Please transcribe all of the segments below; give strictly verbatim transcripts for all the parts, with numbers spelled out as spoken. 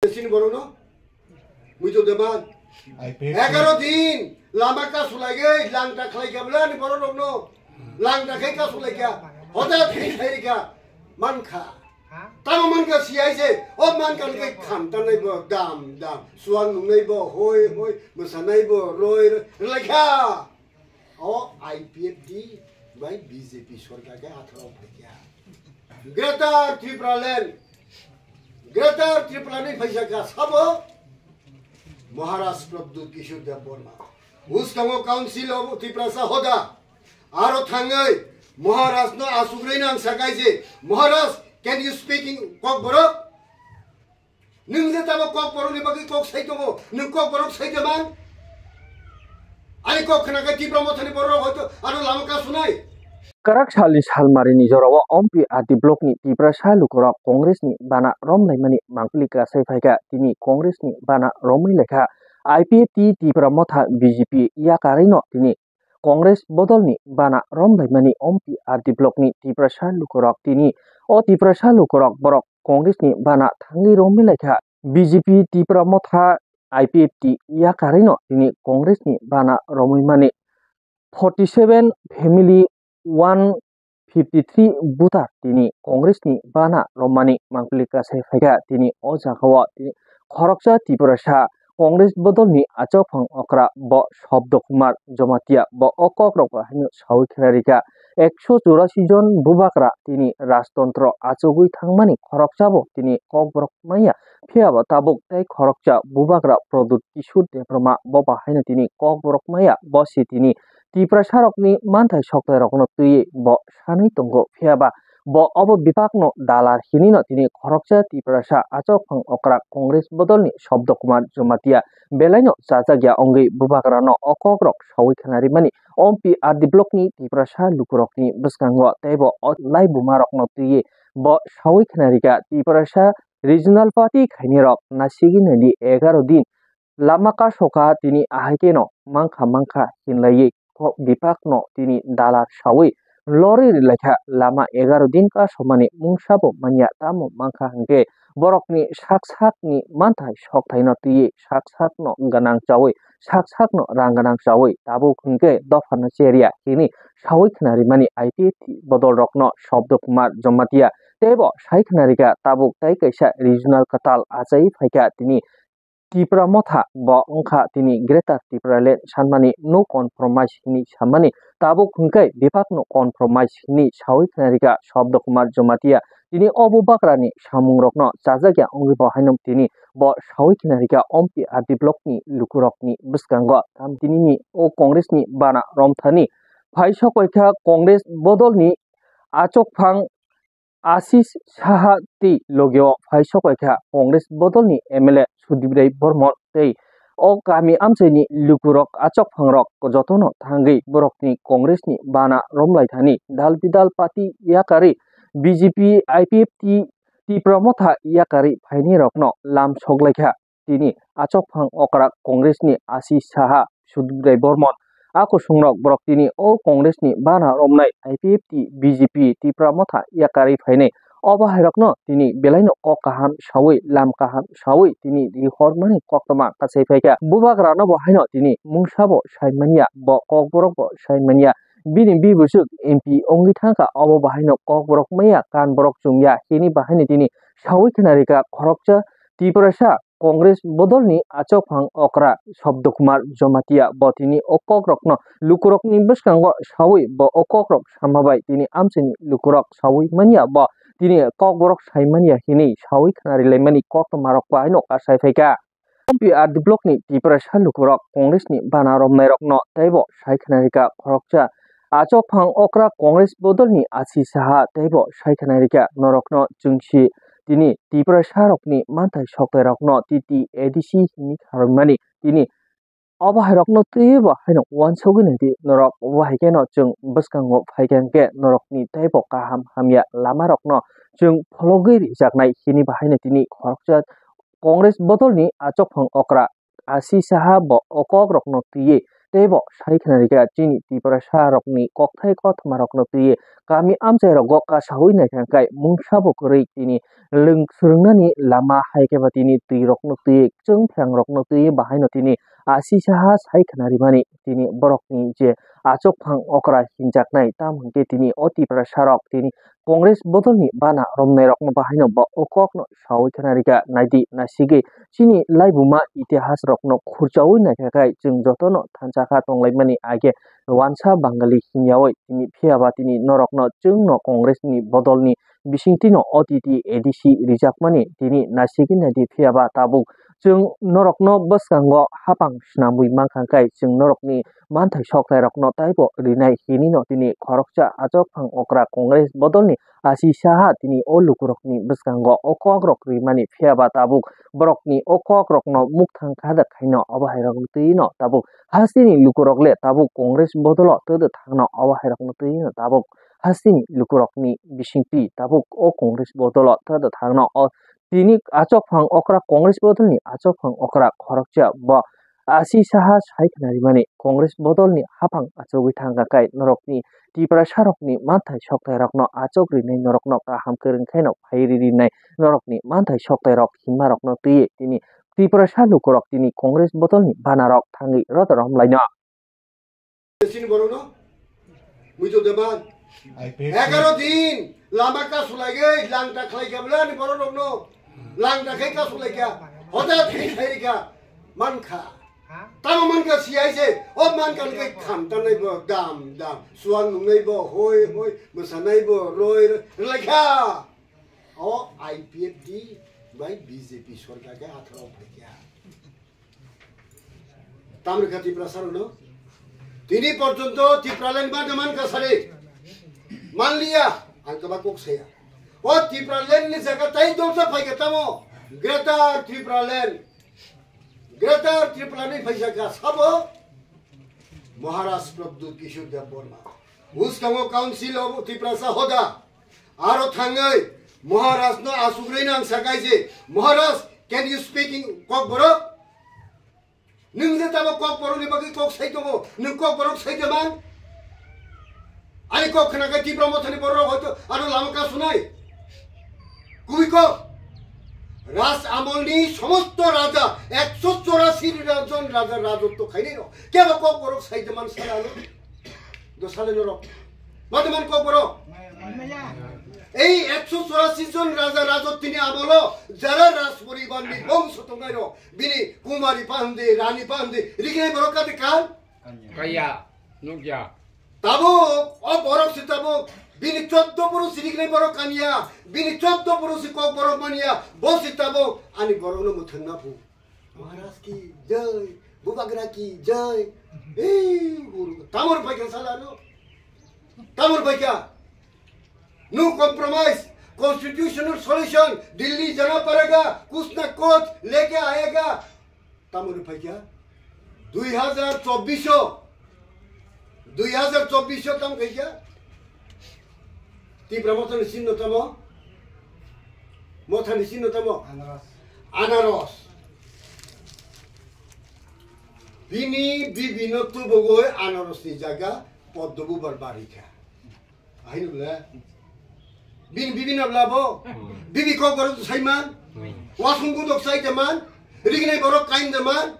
Sini borokno muitu deman. Egaro din lama kasu lagi langta khlai kha bwle ani borok rokno langta khai kasu lai kha. Hoda khai khai kha man kha. Tamo man kha siyai se o man kha ni khai kham tanai bo dam dam suang nungnai bo hoi hoi mwsanai bo roi roi lai kha. O I P F T bai B J P sorkar khe atharo phaikha. Greater Tripura Land, Greater Tripura ni phaisa kha sabo Maharaj Pradyut Kishore Debbarma. Bwskango Council of Tiprasa hoda. Aro thangwi Maharaj no asugwi nang sakai je, Maharaj, can you speak in Kokborok? Nwng je tamo Kokborok ni bagwi kok sai tongo, nwng Kokborok sai de man? Ani kok khna khe Tipra Mothani borok hoito ano lama kasunai. Kwrak salni salmarini jorao Ompi R D blockni Tiprasa lukurok Congressni bana romlaimani mangpili kasai phaikha. Tini Congressni bana romwi laikha. I P F T Tipra Motha B J P yakarino tini Congress bodolni bana romlaimani Ompi R D blockni Tiprasa lukurok tini o Tiprasa lukurok borok Congressni bana thangwi romwi laikha. B J P Tipra Motha I P F T yakarino tini Congressni bana romwi mani forty seven family one fifty three voter tini Congressni bana romani mangpili kasai phaikha. Tini o jagao tini khoroksa Tiprasa Congress bodolni achokphang okra bo Shobdo Kumar Jamatia bo o kokrok bo haino sawi khna rikha. Ekso churasi jon bubagra tini rajtontro achugwi thangmani khoroksa bo tini kokborok maya. Phiya ba tabuk tei khoroksa bubagra Pradyut Kishore Debbarma bo bahaino tini kokborok maya. Bo se tini Tiprasarokni manthai soktairokno twiwi bo sanwi tongo. Phiya ba bo obo bipakno dalar hinwino tini khoroksa Tiprasa achokphang okra Congress bodolni Shobdo Kumar Jamatia belaino chajakya wngwi bubagrano o kokrok sawi khna rimani Ompi R D blockni Tiprasa lukurokni bwskango teibo o laibumarokno twiwi bo sawi khna rikha. Tiprasa Regional Party khainirok nasigwi naidi egaroh din lama kasoka tini ahaikeno mankha mankha hinlaiwi kok bipakno tini dalar sawi lorwi rilaikha. Lama egaroh din kasomani mungsabo manya tamo mankha hwnkhe borokni sak sakni manthai soktaino twiwi sak sakno gwnang chawi sak sakno rang gwnang chawi tabuk hwnkhe dophano cherya hini sawi khna rimani I P F T bodolrokno Shobdo Kumar Jamatia teibo sai khna rikha. Tabuk tei kaisa regional kwtal achai phaikha tini Tipra Motha bo wngkha tini Greater Tipraland sanmani no compromise hini samani tabuk hwnkhe bipakno compromise hini sawi khna rikha Shobdo Kumar Jamatia. Tini o bubagrani samungrokno chajakya wngwi bo haino tini bo sawi khna rikha Ompi R D blockni lukurokni bwskango. Tam tinini o Congressni bana romthani phai sokwaikha Congress bodolni achokphang Ashish Saha tei logio phai sokwaikha Congress bodolni M L A Sudip Rai Bormon tei o kami amchaini lukurok achokphangrok jotono thangwi borokni Congressni bana romlaithani dal bidal party yakarwi B J P, I P F T, Tipra Motha yakarwi phainairokno lam soklaikha. Tini achokphang okra Congressni Ashish Saha, Sudip Rai Bormon, a kusungrok borok tini o Congressni bana romnai I P F T, B J P, Tipra Motha yakarwi phainai. O bahairokno tini belaino kok kaham sawi, lam kaham sawi tini rihormani koktwma kasai phaikha. Bubagrano bo haino tini mungsabo saimanya, bo kokborok bo saimanya. Bini bibuswk M P wngwi thangkha, obo bahaino kokborok maya, kanborok chumya, hini bahaino tini sawi khna rikha khoroksa Tiprasa Congress bodolni achokphang okra Shobdo Kumar Jamatia bo tini o kokrokno lukurokni bwskango sawi bo o kokrok sama bai tini amchaini lukurok sawi manya bo tini kokborok sai manya hinwi sawi khna rilaimani koktwmarok bo haino kasai phaikha. Ompi R D blockni Tiprasa lukurok Congressni bana romnairokno teibo sai khna rikha khoroksa achokphang okra Congress bodolni Ashish Saha teibo sai khna rikha norokno chwngsi tini Tiprasarokni manthai soktairokno T T A D C hini kharwimani tini o bahairokno twiwi bo haino uansugwi naidi norok, obo hai kheno chwng bwskango phaikha hwnkhe norokni teibo kaham hamya lamarokno chwng phologwi rijaknai hini bahaino tini khoroksa Congress bodolni achokphang okra Ashish Saha bo o kokrokno twiwi teibo sai khna rikha chini Tiprasa rokni kokthai kothoma rokno twiwi kami amchai rogo kasawi naikha khe mungsa bo kwrwi tini lwng swrwngnani lama hai khe ba tini twi rokno twiwi chwng phrang rokno twiwi bahaino tini asi saha sai khna rimani tini borokni je achuk phang okra hinjaknai tamo hwnkhe tini o Tiprasa rok tini Congress bodolni bana romnairokno bahaino bo o kokno saui khna rikha. Naidi nasigwi chini laibuma itihasrokno khurchaui naikha khai chwng jotono thansa kha tonglaimani age wansa Bangali hinyaui tini phiyaba tini norokno chwngno Congressni bodolni bisingtwino O T T A D C rijakmani tini nasigwi naidi phiyaba tabuk chwng norokno bwskango hapang swnamwi mankha khai chwng norokni manthai sokthai rokno taibo rinai hinino tini khoroksa achok phang okra Congress bodolni asi saha tini o lukurokni bwskango o kokrok rimani phiyaba tabuk borokni o kokrokno mukthang khadak khaino obo hairok twino tabuk hasteni lukurok le tabuk Congress bodolo todo thangno obo hairokno twino tabuk hasteni lukurokni bisingtwi tabuk o Congress bodolo todo thangno o tini achok phang okra Congress bodolni achok phang okra khoroksa bo asi saha sai khna rimani Congress bodolni haphang achugwi thangkha khe norokni Tiprasarokni manthai soktairokno achok rinai norokno kaham kwrwng khaino phai ri rinai norokni manthai soktairok hinmarokno twiwi tini Tiprasa lukurok tini Congress bodolni banarok thangwi roda romlaino. Sini borokno muitu deman. I P F T. Egaro din lama kasulaiwi langta khlaikha bwlani bororokno. Langta khai kasulaikha. Hoda khai khairikha. Mankha. Tamo mankha siyai se. O mankha ni khai khamtanai bo dam dam. Suang nungnai bo hoi hoi. Mwsanai bo roi roi. Rwlaikha. O I P F T bai B J P sorkar khe atharo phaikha. Tamrikha Tiprasarokno. Tini porjonto Tipraland ma deman kasari. Manliya, ang kaba kok saya. O Tipraland ni jaga tai dolsa phaikha tamo. Greater Tipraland. Greater Tipraland ni phaisa kha sabo. Maharaj Pradyut Kishore Debbarma. Bwskango Council of Tiprasa Hoda. Aro thangwi Maharaj no asugwi nang sakai je, "Maharaj, can you speak in Kokborok?" Nwng je tamo Kokborok ni bagwi kok sai tongo, nwng Kokborok sai de man? Ani kok khna khe Tipra Mothani borok hoito ano lama kasunai. Kubui kok. Raj amolni somosto raja, ekso chorasi jon raja rajotto khainai rok. Kebo Kokborok sai de man sala ano? Do sale norok. Mate man Kokborok. Ei ekso chorasi jon raja rajottini amolo jara raj poribarni bongso tongnai rok, bini kumari pahandi, rani pahandi, rignai borok kate kan? Kaya, nukya. Tabuk, o borok si tabuk, bini choddo purusi rignai borok kanya, bini choddo purusi Kokborok manya, bo si tabuk, ani borokno mwthangna phu. Maharaj ki jai, Bubagra ki jai. Ei, guru, tamor paikha sala no. Tamor paikha. No compromise. Constitutional solution. Delhi jana padega. Kuch na kuch leke aayega. Tamor paikha. Dui hazar chobbish o. Dui hazar chobbish o tam khaikha. Tipra Mothani sinno tamo? Mothani sinno tamo? Anaros. Anaros. Bini bibino tubugoi anarosni jaga Poddo Bubar barikha. Ahini bole? Bini bibino bole abo? Bibi Kokborok saiman? Wasung gudok sai deman? Rignai borok kain deman?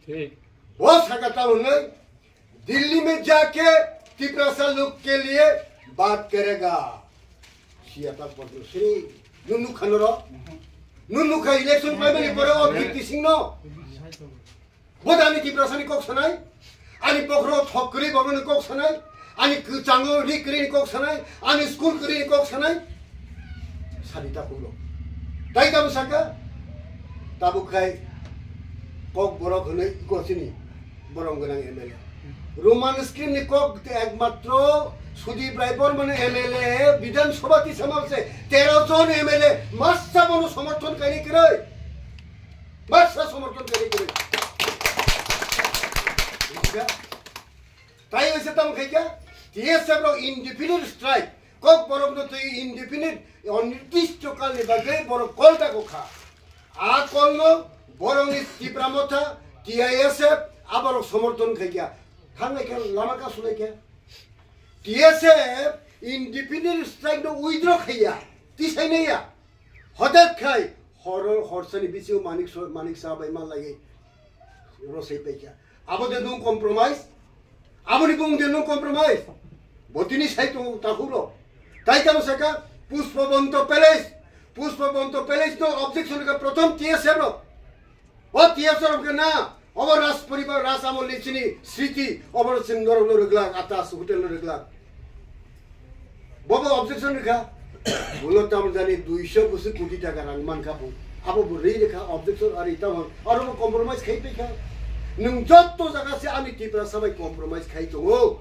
Thik. O saka tamo hwnwi, "Delhi mein jaake Tiprasa log ke liye baat karega." Siya tak Padma Shri. Nung nukha noro? Nung nukha election paimani pore o Kirti Singh no? Bo da ani Tiprasa ni kok sanai? Ani bokhro thok kwrwi bono ni kok sanai? Ani kwchango ri kwrwi ni kok sanai? Ani school kwrwi ni kok sanai? Sadi ta kulo. Tai tamo saka? Tabuk khai Kokborok hwnwi iko chini borom gwnang M L A. Roman script ni kok ekmatro Sudip Rai Borman M L A Bidhan Sabha tisa mal se tero jon M L A masa bono somorthon kaini kwrwi. Masa somorthon kaini kwrwi. Bujikha? Tai oise tamo khaikha? T S F rok indefinite strike. Kokborok no twi indefinite, onirdisto kal ni bagwi borok kol dago kha. A kol no borok ni Tipra Motha, T I S F, Aborok somorthon khaikha, thanglai kha, lama kasulai kha. T S F independent strike no withdraw khaiya, tisainaiya. Hotet khai hor, horsani bisingo Manik so-, Manik Saha bai malaiwi rosai paikha. Abo de nung compromise? Aboni bung de nung compromise? Botini sai tongo takhuk rok. Tai tamo saka Pushpabanta Palace. Pushpabanta Palace no objection ka prothom T S F rok. O T S F rok na, obo Raj poribar, Raj amol ni chini sriti, obo chwng norok no rwglak, atas hotel no rwglak. Bobo objection rwkha. Ulo tam jani duiso kusu koti taka rang mankha bo. Abo bo rwi rwkha, objection ari tamo, aro bo compromise khai paikha. Nwng jotto jaga se ani Tiprasa bai compromise khai tongo.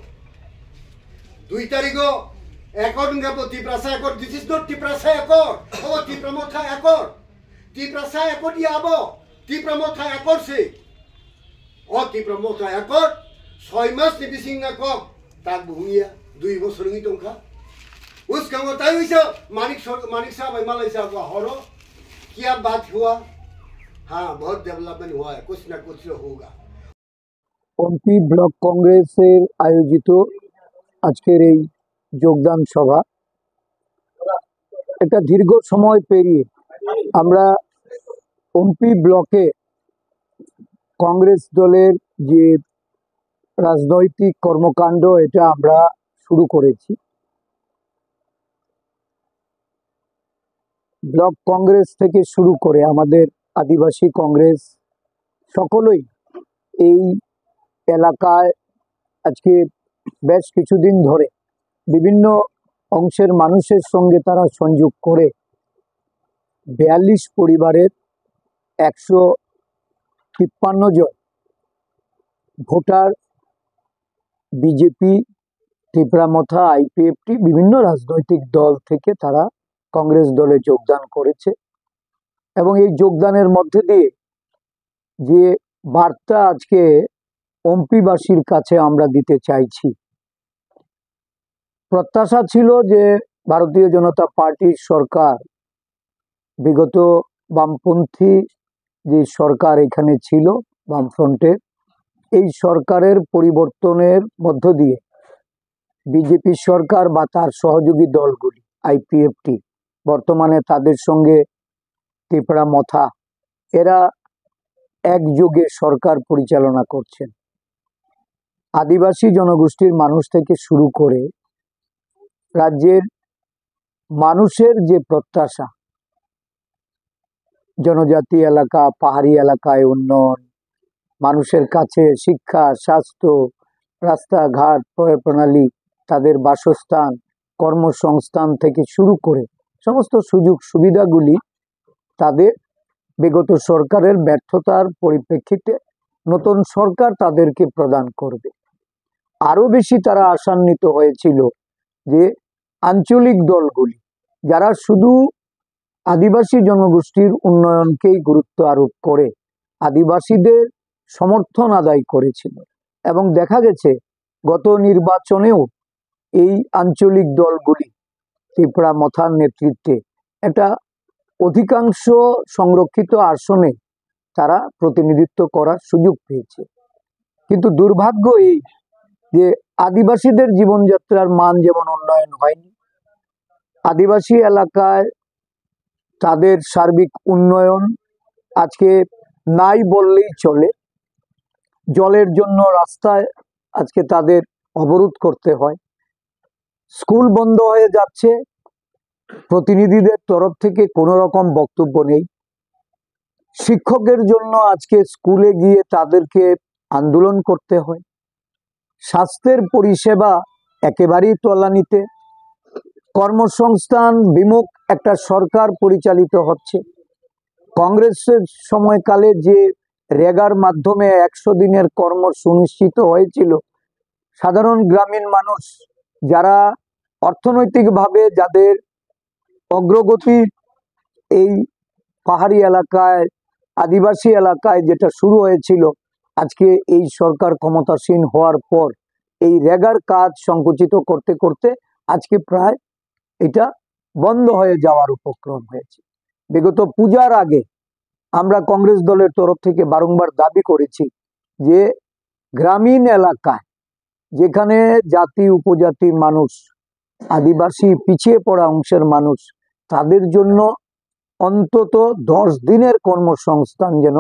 Dui tarigo accord wngkha bo Tiprasa accord, this is not Tiprasa accord, obo Tipra Motha accord. Tiprasa accord ya abo, Tipra Motha accord se. O Tipra Motha accord soi mas ni bising na kok tak bo wngya, dui bosor wngwi tongkha. Uskango tai wisa Manik Sor-, Manik Saha bai malai sa ko horo, kya baat hua? Ha, bahut development hua hai, kuch na kuch to hoga. Pompi block কংগ্রেসের আয়োজিত আজকের এই যোগদান সভা, একটা দীর্ঘ সময় পেরিয়ে আমরা পম্পি ব্লকে কংগ্রেস দলের যে রাজনৈতিক কর্মকাণ্ড, এটা আমরা শুরু করেছি। ব্লক কংগ্রেস থেকে শুরু করে আমাদের আদিবাসী কংগ্রেস, সকলেই এই এলাকায় আজকে বেশ কিছুদিন ধরে বিভিন্ন অংশের মানুষের সঙ্গে তারা সংযোগ করে বিয়াল্লিশ পরিবারের একশো তিপ্পান্ন জন ভোটার বিজেপি, তিপ্রা মথা, আইপিএফটি, বিভিন্ন রাজনৈতিক দল থেকে তারা কংগ্রেস দলে যোগদান করেছে। এবং এই যোগদানের মধ্যে দিয়ে যে বার্তা আজকে অম্পিবাসীর কাছে আমরা দিতে চাইছি, প্রত্যাশা ছিল যে ভারতীয় জনতা পার্টির সরকার, বিগত বামপন্থী যে সরকার এখানে ছিল, বামফ্রন্টের, এই সরকারের পরিবর্তনের মধ্য দিয়ে বিজেপি সরকার বা তার সহযোগী দলগুলি, আইপিএফটি, বর্তমানে তাদের সঙ্গে তিপ্রা মথা, এরা একযোগে সরকার পরিচালনা করছেন। আদিবাসী জনগোষ্ঠীর মানুষ থেকে শুরু করে রাজ্যের মানুষের যে প্রত্যাশা, জনজাতি এলাকা, পাহাড়ি এলাকায় উন্নয়ন, মানুষের কাছে শিক্ষা, স্বাস্থ্য, রাস্তাঘাট, পয় প্রণালী, তাদের বাসস্থান, কর্মসংস্থান থেকে শুরু করে সমস্ত সুযোগ সুবিধাগুলি তাদের বিগত সরকারের ব্যর্থতার পরিপ্রেক্ষিতে নতুন সরকার তাদেরকে প্রদান করবে। আরও বেশি তারা আশান্বিত হয়েছিল যে আঞ্চলিক দলগুলি, যারা শুধু আদিবাসী জনগোষ্ঠীর উন্নয়নকেই গুরুত্ব আরোপ করে, আদিবাসীদের সমর্থন আদায় করেছিল। এবং দেখা গেছে গত নির্বাচনেও এই আঞ্চলিক দলগুলি তিপ্রা মথার নেতৃত্বে একটা অধিকাংশ সংরক্ষিত আসনে তারা প্রতিনিধিত্ব করার সুযোগ পেয়েছে। কিন্তু দুর্ভাগ্য এই যে আদিবাসীদের জীবনযাত্রার মান যেমন উন্নয়ন হয়নি, আদিবাসী এলাকায় তাদের সার্বিক উন্নয়ন আজকে নাই বললেই চলে। জলের জন্য রাস্তায় আজকে তাদের অবরোধ করতে হয়। স্কুল বন্ধ হয়ে যাচ্ছে, প্রতিনিধিদের তরফ থেকে কোনো রকম বক্তব্য নেই। শিক্ষকের জন্য আজকে স্কুলে গিয়ে তাদেরকে আন্দোলন করতে হয়। স্বাস্থ্যের পরিষেবা একেবারেই তলানিতে। কর্মসংস্থান বিমুখ একটা সরকার পরিচালিত হচ্ছে। কংগ্রেসের সময়কালে যে রেগার মাধ্যমে একশো দিনের কর্ম সুনিশ্চিত হয়েছিল, সাধারণ গ্রামীণ মানুষ যারা অর্থনৈতিকভাবে যাদের অগ্রগতি এই পাহাড়ি এলাকায়, আদিবাসী এলাকায় যেটা শুরু হয়েছিল, আজকে এই সরকার ক্ষমতাসীন হওয়ার পর এই রেগার কাজ সংকুচিত করতে করতে আজকে প্রায় এটা বন্ধ হয়ে যাওয়ার উপক্রম হয়েছে। বিগত পূজার আগে আমরা কংগ্রেস দলের তরফ থেকে বারংবার দাবি করেছি যে গ্রামীণ এলাকায় যেখানে জাতি উপজাতি মানুষ, আদিবাসী পিছিয়ে পড়া অংশের মানুষ, তাদের জন্য অন্তত দশ দিনের কর্মসংস্থান যেন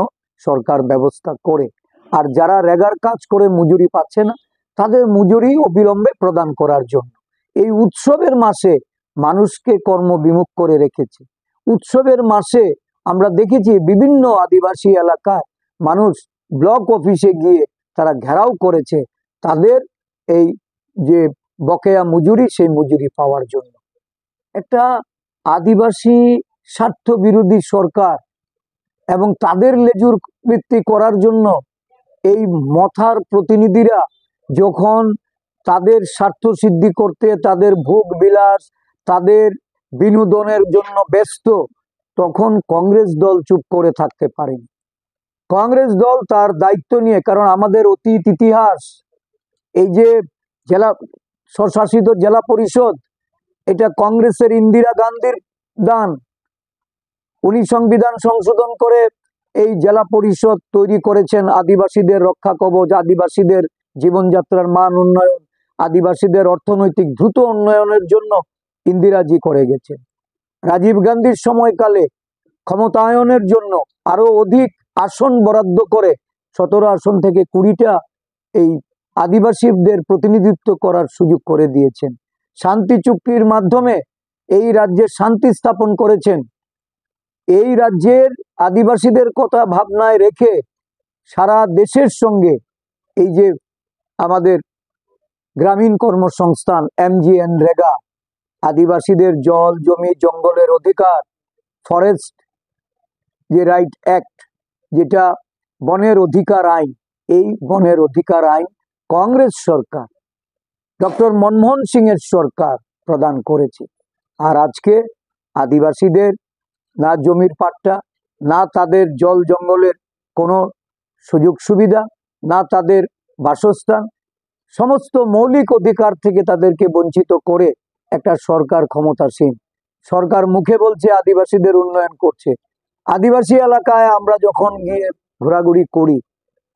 সরকার ব্যবস্থা করে। আর যারা রেগার কাজ করে মজুরি পাচ্ছে না, তাদের মজুরি অবিলম্বে প্রদান করার জন্য। এই উৎসবের মাসে মানুষকে কর্মবিমুখ করে রেখেছে। উৎসবের মাসে আমরা দেখেছি বিভিন্ন আদিবাসী এলাকায় মানুষ ব্লক অফিসে গিয়ে তারা ঘেরাও করেছে তাদের এই যে বকেয়া মজুরি, সেই মজুরি পাওয়ার জন্য। একটা আদিবাসী স্বার্থ বিরোধী সরকার এবং তাদের লেজুর বৃত্তি করার জন্য এই মথার প্রতিনিধিরা যখন তাদের স্বার্থ সিদ্ধি করতে, তাদের ভোগ বিলাস, তাদের বিনোদনের জন্য ব্যস্ত, তখন কংগ্রেস দল চুপ করে থাকতে পারেনি। কংগ্রেস দল তার দায়িত্ব নিয়ে, কারণ আমাদের অতীত ইতিহাস, এই যে জেলা স্বশাসিত জেলা পরিষদ, এটা কংগ্রেসের ইন্দিরা গান্ধীর দান। উনি সংবিধান সংশোধন করে এই জেলা পরিষদ তৈরি করেছেন, আদিবাসীদের রক্ষা কবচ, আদিবাসীদের জীবনযাত্রার মান উন্নয়ন, আদিবাসীদের অর্থনৈতিক দ্রুত উন্নয়নের জন্য ইন্দিরাজি করে গেছেন। রাজীব গান্ধীর সময়কালে ক্ষমতায়নের জন্য আরো অধিক আসন বরাদ্দ করে সতেরো আসন থেকে কুড়িটা এই আদিবাসীদের প্রতিনিধিত্ব করার সুযোগ করে দিয়েছেন। শান্তি চুক্তির মাধ্যমে এই রাজ্যে শান্তি স্থাপন করেছেন। এই রাজ্যের আদিবাসীদের কথা ভাবনায় রেখে সারা দেশের সঙ্গে এই যে আমাদের গ্রামীণ কর্মসংস্থান, এমজিএন রেগা, আদিবাসীদের জল, জমি, জঙ্গলের অধিকার, ফরেস্ট যে রাইট অ্যাক্ট, যেটা বনের অধিকার আইন, এই বনের অধিকার আইন কংগ্রেস সরকার, ডক্টর মনমোহন সিং এর সরকার প্রদান করেছে। আর আজকে আদিবাসীদের না জমির পাট্টা, না তাদের জল জঙ্গলের কোনো সুযোগ সুবিধা, না তাদের বাসস্থান, সমস্ত মৌলিক অধিকার থেকে তাদেরকে বঞ্চিত করে একটা সরকার ক্ষমতাসীন। সরকার মুখে বলছে আদিবাসীদের উন্নয়ন করছে, আদিবাসী এলাকায় আমরা যখন গিয়ে ঘোরাঘুরি করি,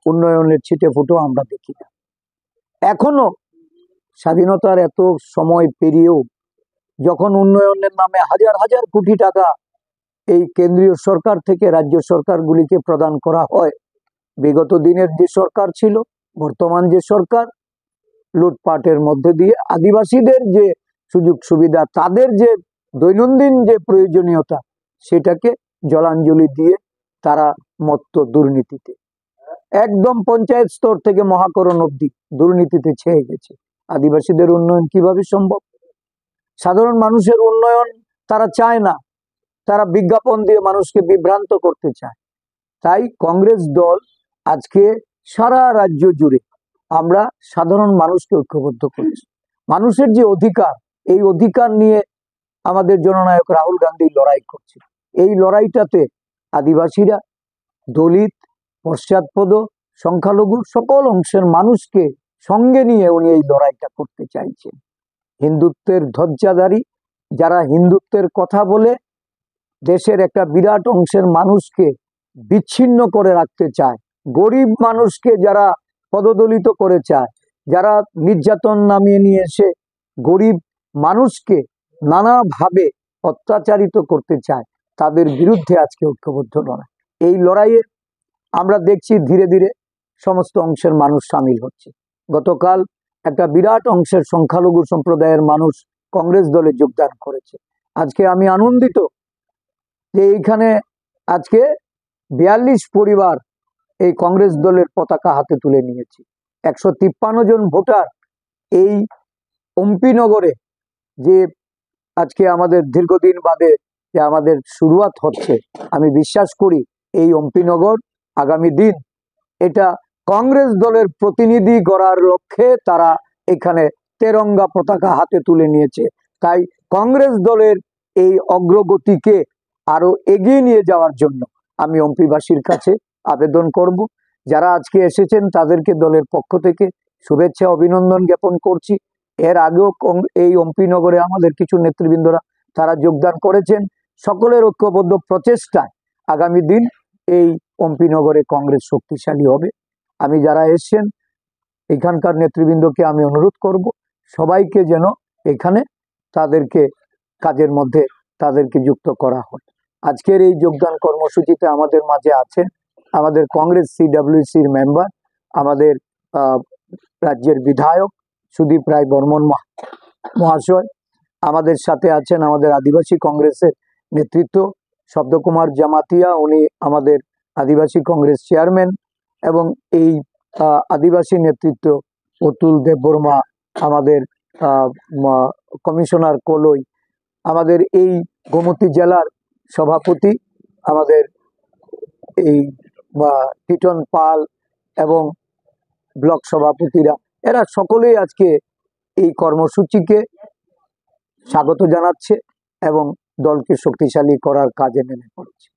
উন্নয়নের ছিটে ফুটো আমরা দেখি না। এখনো স্বাধীনতার এত সময় পেরিয়েও যখন উন্নয়নের নামে হাজার হাজার কোটি টাকা এই কেন্দ্রীয় সরকার থেকে রাজ্য সরকারগুলিকে প্রদান করা হয়, বিগত দিনের যে সরকার ছিল, বর্তমান যে সরকার, লুটপাটের মধ্যে দিয়ে আদিবাসীদের যে সুযোগ সুবিধা, তাদের যে দৈনন্দিন যে প্রয়োজনীয়তা, সেটাকে জলাঞ্জলি দিয়ে তারা মত্ত দুর্নীতিতে। একদম পঞ্চায়েত স্তর থেকে মহাকরণ অবধি দুর্নীতিতে ছেয়ে গেছে। আদিবাসীদের উন্নয়ন কিভাবে সম্ভব? সাধারণ মানুষের উন্নয়ন তারা চায় না, তারা বিজ্ঞাপন দিয়ে মানুষকে বিভ্রান্ত করতে চায়। তাই কংগ্রেস দল আজকে সারা রাজ্য জুড়ে আমরা সাধারণ মানুষকে ঐক্যবদ্ধ করছি। মানুষের যে অধিকার, এই অধিকার নিয়ে আমাদের জননায়ক রাহুল গান্ধী লড়াই করছে। এই লড়াইটাতে আদিবাসীরা, দলিত, পশ্চাৎপদ, সংখ্যালঘু সকল অংশের মানুষকে সঙ্গে নিয়ে উনি এই লড়াইটা করতে চাইছেন। হিন্দুত্বের ধ্বজাধারী, যারা হিন্দুত্বের কথা বলে দেশের একটা বিরাট অংশের মানুষকে বিচ্ছিন্ন করে রাখতে চায়, গরিব মানুষকে যারা পদদলিত করে চায়, যারা নির্যাতন নামিয়ে নিয়ে এসে গরিব মানুষকে নানাভাবে অত্যাচারিত করতে চায়, তাদের বিরুদ্ধে আজকে ঐক্যবদ্ধ লড়াই। এই লড়াইয়ে আমরা দেখছি ধীরে ধীরে সমস্ত অংশের মানুষ সামিল হচ্ছে। গতকাল একটা বিরাট অংশের সংখ্যালঘু সম্প্রদায়ের মানুষ কংগ্রেস দলে যোগদান করেছে। আজকে আমি আনন্দিত যে এইখানে আজকে বিয়াল্লিশ পরিবার এই কংগ্রেস দলের পতাকা হাতে তুলে নিয়েছে। একশো তিপ্পান্ন জন ভোটার এই অম্পিনগরে যে আজকে আমাদের দীর্ঘদিন বাদে যে আমাদের শুরুয়াত হচ্ছে, আমি বিশ্বাস করি এই অম্পিনগর আগামী দিন এটা কংগ্রেস দলের প্রতিনিধি গড়ার লক্ষ্যে তারা এখানে তেরঙ্গা পতাকা হাতে তুলে নিয়েছে। তাই কংগ্রেস দলের এই অগ্রগতিকে আরো এগিয়ে নিয়ে যাওয়ার জন্য আমি অম্পিবাসীর কাছে আবেদন করব। যারা আজকে এসেছেন তাদেরকে দলের পক্ষ থেকে শুভেচ্ছা অভিনন্দন জ্ঞাপন করছি। এর আগেও কং-, এই অম্পিনগরে আমাদের কিছু নেতৃবৃন্দরা তারা যোগদান করেছেন। সকলের ঐক্যবদ্ধ প্রচেষ্টায় আগামী দিন এই অম্পিনগরে কংগ্রেস শক্তিশালী হবে। আমি যারা এসছেন এখানকার নেতৃবৃন্দকে আমি অনুরোধ করব, সবাইকে যেন এখানে তাদেরকে কাজের মধ্যে তাদেরকে যুক্ত করা হয়। আজকের এই যোগদান কর্মসূচিতে আমাদের মাঝে আছেন আমাদের কংগ্রেস সিডব্লিউসির মেম্বার, আমাদের আহ, রাজ্যের বিধায়ক সুদীপ রায় বর্মন মহা- মহাশয়, আমাদের সাথে আছেন আমাদের আদিবাসী কংগ্রেসের নেতৃত্ব শব্দকুমার জামাতিয়া, উনি আমাদের আদিবাসী কংগ্রেস চেয়ারম্যান, এবং এই আহ, আদিবাসী নেতৃত্ব অতুল দেববর্মা, আমাদের আহ, মা- কমিশনার কলই, আমাদের এই গোমতী জেলার সভাপতি, আমাদের এই বা টিটন পাল এবং ব্লক সভাপতিরা, এরা সকলেই আজকে এই কর্মসূচিকে স্বাগত জানাচ্ছে এবং দলকে শক্তিশালী করার কাজে নেমে পড়েছে।